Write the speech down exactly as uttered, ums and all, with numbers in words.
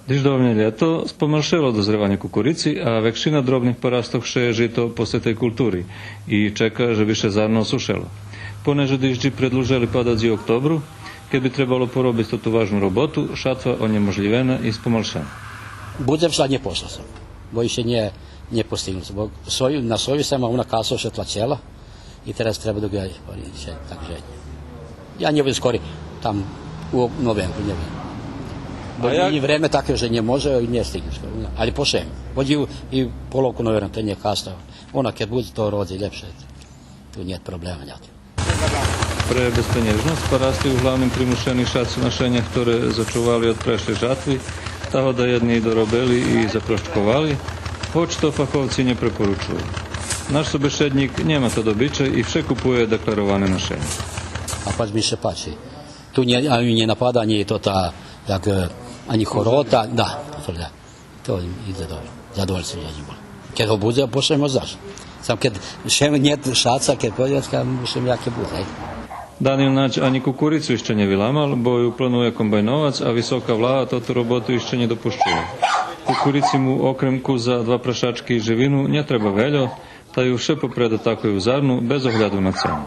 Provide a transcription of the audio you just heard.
Дишлєднє лєто спомалшело дозреванє кукурици, а векшина дробних парастох шеє жито по сетей култури и чека же би ше зарно осушело. Понеже дижджи предлужели падац и у октобру, кед би требало поробиц тоту важну роботу, шатва онєможлївена и спомалшена. Будзем, ше нє пошол сом, бо ище нє, нє постигнул сом, бо сою, на сою сом, а она касо ше тлачела. И тераз треба да ґа, так же. Я нє будзем скори, там у новембру нє будзем. Бо и време таке же нє може, и нє стигнеш скоро. Али пошеєм. Бо и, и половку, наверно, то нє касно. Она кед будзе, то родзи лєпше. Ту нєт проблема нєяких. Пре безпенєжносц парасти углавним примушени шац нашеня хторе зачували од прешлей жатви, та го даєдни доробели и запрошчковали, гоч то фаховци нє препоручую. Наш собешеднїк нєма тот обичай и вше купує деклароване нашенє. А пач, ми ше пачи. Ту нє, анї нє напада, анї то та, як, е, анї хорота, да, то, да. То им идзе добре. Задовольни сом за нїм. Кед го будзе, пошеєм го заш. Сам кед ше нєт шаца, кед поведзем, муш яке будзе, гей. Данил Надь анї кукурицу ище нє виламал, бо ю планує комбайновац, а висока влага тоту роботу ище нє допущує. Кукурици му, окрем кус за два прашачки и живину, нє треба вельо, та ю вше попре до такой узарну, без огляду на цену.